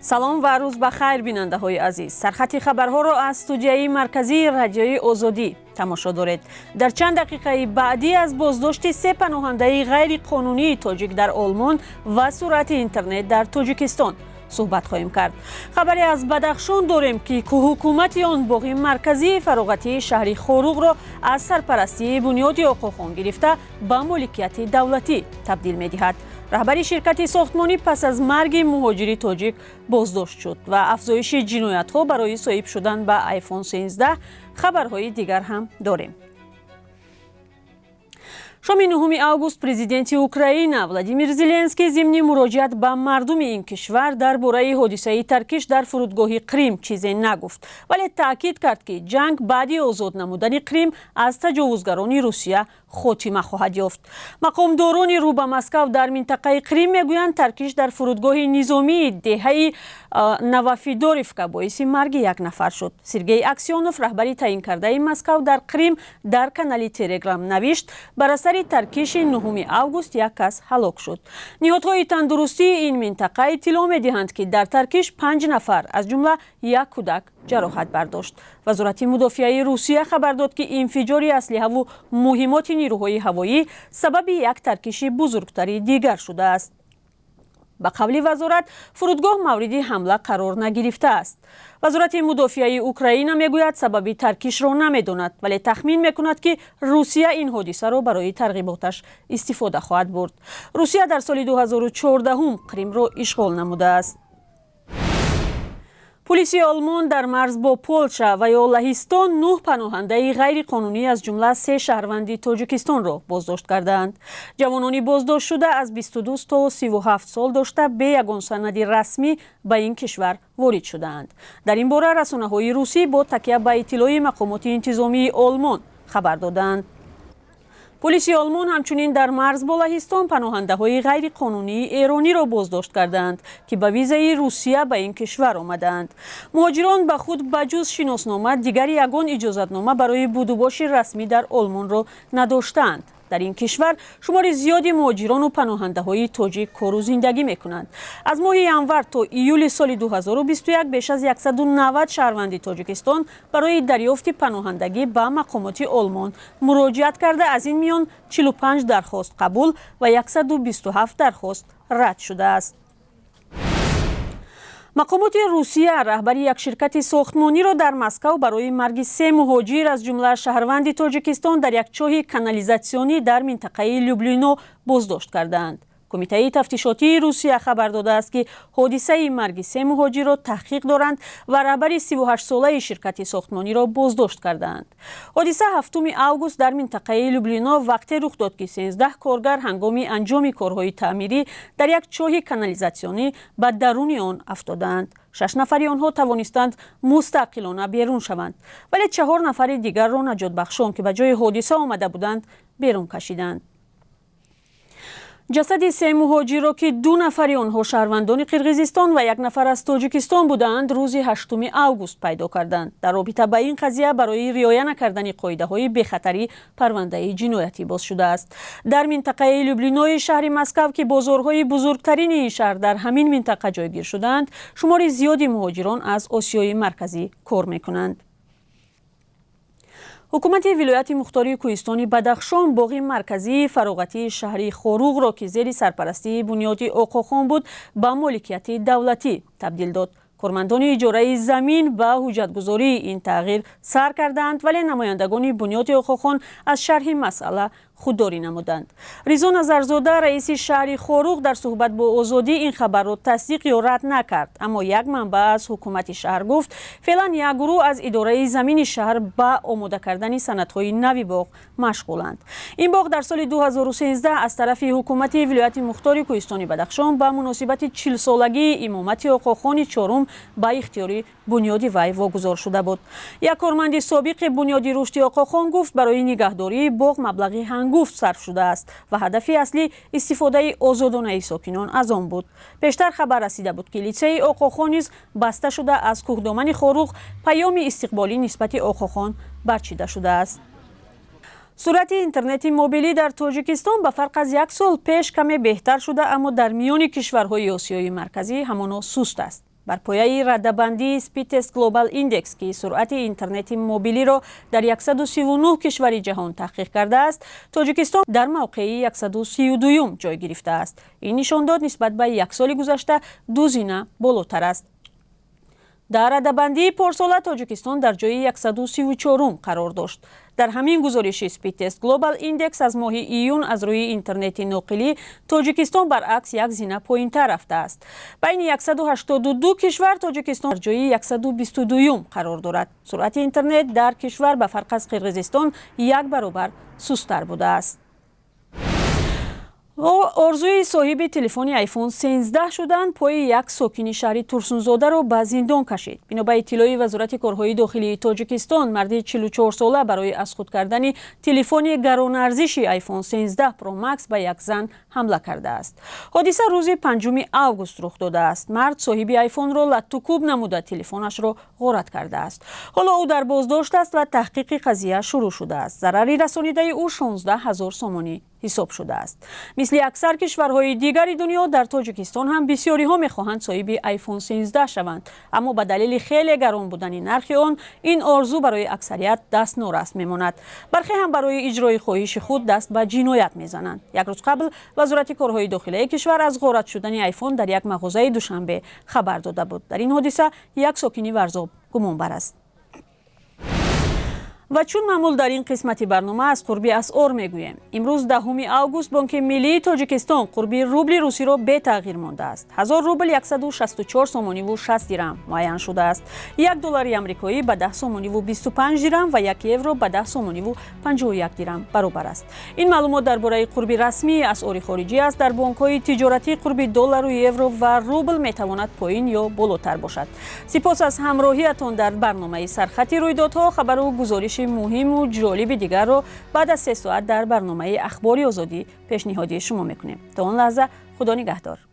Салом ва рӯз ба хайр, бинандаҳои азиз. Сархати хабарҳоро аз студияи марказии Радиои Озодӣ тамошо доред. Дар чанд дақиқаи баъдӣ аз боздошти се паноҳандаи ғайриқонунии тоҷик дар Олмон ва суръати интернет дар Тоҷикистон суҳбат хоҳем кард. Хабаре аз Бадахшон дорем, ки ҳукумати он боғи марказии фароғатии шаҳри Хоруғро аз сарпарастии Бунёди Оқохон гирифта, ба моликияти давлатӣ табдил медиҳад. Раҳбари ширкати сохтмонӣ пас аз марги муҳоҷири тоҷик боздошт шуд ва афзоиши ҷиноятҳо барои соҳиб шудан ба iPhone 13. Хабарҳои дигар ҳам дорем. Шоми 9 август президенти Украина Владимир Зеленский зимни муроҷиат ба мардуми ин кишвар дар бораи ҳодисаи таркиш дар фурудгоҳи Қрим чизе нагуфт, вале таъкид кард, ки ҷанг баъди озод намудани Қрим аз таҷовузгарони Русия хотима хоҳад ёфт. Мақомдорони рӯ ба Москав дар минтақаи Қрим мегӯянд, таркиш дар фурудгоҳи низомии деҳаи Новофедоровка боиси марги як нафар шуд. Сергей Аксёнов, раҳбари таъинкардаи Москав дар Қрим, дар канали Телеграм навишт: бар асари таркиши 9 август як кас ҳалок шуд. Ниҳодҳои тандурустии ин минтақа иттилоъ медиҳанд, ки дар таркиш панҷ нафар, аз ҷумла як кӯдак, ҷароҳат бардошт. Вазорати мудофиаи Русия хабар дод, ки инфиҷори аслиҳаву муҳимоти нирӯҳои ҳавоӣ сабаби як таркиши бузургтари дигар шудааст. Ба қавли вазорат, фурудгоҳ мавриди ҳамла қарор нагирифтааст. Вазорати мудофиаи Украина мегӯяд, сабаби таркишро намедонад, вале тахмин мекунад, ки Русия ин ҳодисаро барои тарғиботаш истифода хоҳад бурд. Русия дар соли 2014 Қримро ишғол намудааст. Пулиси Олмон дар марз бо Полша ва ё Лаҳистон нӯҳ паноҳандаи ғайриқонунӣ, аз ҷумла се шаҳрванди Тоҷикистонро боздошт кардаанд. Ҷавонони боздоштшуда аз 22 то 37 сол дошта, бе ягон санади расмӣ ба ин кишвар ворид шудаанд. Дар ин бора расонаҳои русӣ бо такя ба иттилои мақомоти интизомии Олмон хабар додаанд. Пулиси Олмон ҳамчунин дар марз бо Лаҳистон паноҳандаҳои ғайриқонунии эрониро боздошт кардаанд, ки ба визаи Русия ба ин кишвар омадаанд. Муҳоҷирон ба худ ба ҷуз шиноснома дигар ягон иҷозатнома барои будубоши расмӣ дар Олмонро надоштаанд. Дар ин кишвар шумори зиёди муҳоҷирону паноҳандаҳои тоҷик кору зиндагӣ мекунанд. Аз моҳи январ то июли соли 2021 беш аз 190 шаҳрванди Тоҷикистон барои дарёфти паноҳандагӣ ба мақомоти Олмон муроҷиат карда, аз ин миён 45 дархост қабул ва 127 дархост рад шудааст. Мақомоти Русия раҳбари як ширкати сохтмониро дар Москав барои марги се муҳоҷир, аз ҷумла шаҳрванди Тоҷикистон, дар як чоҳи канализатсионӣ дар минтақаи Люблино боздошт кардаанд. Кумитаи тафтишотии Русия хабар додааст, ки ҳодисаи марги се муҳоҷирро таҳқиқ доранд ва раҳбари 38-солаи ширкати сохтмониро боздошт кардаанд. Ҳодиса 7 август дар минтақаи Люблино вақте рух дод, ки 13 коргар ҳангоми анҷоми корҳои таъмирӣ дар як чоҳи канализатсионӣ ба даруни он афтодаанд. Шаш нафари онҳо тавонистанд мустақилона берун шаванд, вале чаҳор нафари дигарро наҷотбахшон, ки ба ҷои ҳодиса омада буданд, берун кашиданд. Ҷасади се муҳоҷирро, ки ду нафари онҳо шаҳрвандони Қирғизистон ва як нафар аз Тоҷикистон будаанд, рӯзи 8 август пайдо карданд. Дар робита ба ин қазия барои риоя накардани қоидаҳои бехатарӣ парвандаи ҷиноятӣ боз шудааст. Дар минтақаи Люблинои шаҳри Москав, ки бозорҳои бузургтарини ин шаҳр дар ҳамин минтақа ҷойгир шудаанд, шумори зиёди муҳоҷирон аз Осиёи Марказӣ кор мекунанд. Ҳукумати вилояти мухтории кӯҳистони Бадахшон боғи марказии фароғатии шаҳри Хоруғро, ки зери сарпарастии Бунёди Оқохон буд, ба моликияти давлатӣ табдил дод. Кормандони иҷораи замин ба ҳуҷҷатгузории ин тағйир сар кардаанд, вале намояндагони Бунёди Оқохон аз шарҳи масъала худдорӣ намуданд. Ризо Назарзода, раиси шаҳри Хоруғ, дар суҳбат бо Озодӣ ин хабарро тасдиқ ё рад накард, аммо як манбаъ аз ҳукумати шаҳр гуфт, феълан як гурӯҳ аз идораи замини шаҳр ба омода кардани санадҳои нави боғ машғуланд. Ин боғ дар соли 2013 аз тарафи ҳукумати вилояти мухтори кӯҳистони Бадахшон ба муносибати 40-солагии имомати Оқохони чорум ба ихтиёри бунёди вай вогузор шуда буд. Як корманди собиқи Бунёди рушди Оқохон гуфт, барои нигаҳдории боғ маблағи ҳангуфт сарф шудааст ва ҳадафи аслӣ истифодаи озодонаи сокинон аз он буд. Пештар хабар расида буд, ки литсеи Оқохон низ баста шуда, аз кӯҳдомани Хоруғ паёми истиқболӣ нисбати Оқохон барчида шудааст. Суръати интернети мобилӣ дар Тоҷикистон ба фарқ аз як сол пеш каме беҳтар шуда, аммо дар миёни кишварҳои Осиёи Марказӣ ҳамоно суст аст. Бар пояи радабандии Speedtest Global Index, ки суръати интернети мобилиро дар 139 кишвари ҷаҳон таҳқиқ кардааст, Тоҷикистон дар мавқеи 132-юм ҷой гирифтааст. Ин нишондод нисбат ба як соли гузашта ду зина болотар аст. Дар радабандии порсола Тоҷикистон дар ҷои 134-ум қарор дошт. Дар ҳамин гузориши Speedtest Global Index аз моҳи июн аз рӯи интернети ноқилӣ Тоҷикистон баръакс як зина поинтар рафтааст. Байни 182 кишвар Тоҷикистон дар ҷои 122-юм қарор дорад. Суръати интернет дар кишвар ба фарқ аз Қирғизистон як баробар сусттар будааст. Орзуи соҳиби телефони iPhone 13 шудан пои як сокини шаҳри Турсунзодаро ба зиндон кашид. Бино ба иттилои Вазорати корҳои дохилии Тоҷикистон, марди 44-сола барои аз худ кардани телефони гаронарзиши iPhone 13 Pro Max ба як зан ҳамла кардааст. Ҳодиса рӯзи 5 август рух додааст. Мард соҳиби айфонро латтукӯб намуда, телефонашро ғорат кардааст. Ҳоло ӯ дар боздошт аст ва таҳқиқи қазия шурӯъ шудааст. Зарари расонидаи ӯ 16 ҳазор сомонӣ ҳисоб шудааст. Мисли аксар кишварҳои дигари дунё, дар Тоҷикистон ҳам бисёриҳо мехоҳанд соҳиби iPhone 13 шаванд, аммо ба далели хеле гарон будани нархи он ин орзу барои аксарият даст нораст мемонад. Бархе ҳам барои иҷрои хоҳиши худ даст ба ҷиноят мезананд. Як рӯз қабл Вазорати корҳои дохилаи кишвар аз ғорат шудани айфон дар як мағозаи Душанбе хабар дода буд. Дар ин ҳодиса як сокини Варзоб гумонбар аст. Ва чун маъмул, дар ин қисмати барнома аз қурби асъор мегӯем. Имрӯз, 10 август, Бонки миллии Тоҷикистон қурби рубли русиро бетағйир мондааст. 1000 рубл 164 сомониву 60 дирам муайян шудааст. 1 доллари амрикоӣ ба 10 сомониву 25 дирам ва 1 евро ба 10 сомониву 51 дирам баробар аст. Ин маълумот дар бораи қурби расмии асъори хориҷӣ аст. Дар бонкҳои тиҷоратӣ қурби доллару евро ва рубл метавонад поин ё болотар бошад. Сипос аз ҳамроҳиятон дар барномаи «Сархати рӯйдодҳо». Хабару гузориши муҳиму ҷолиби дигарро баъд аз 3 соат дар барномаи «Ахбори Озодӣ» пешниҳоди шумо мекунем. То он лаҳза, Худо нигаҳдор.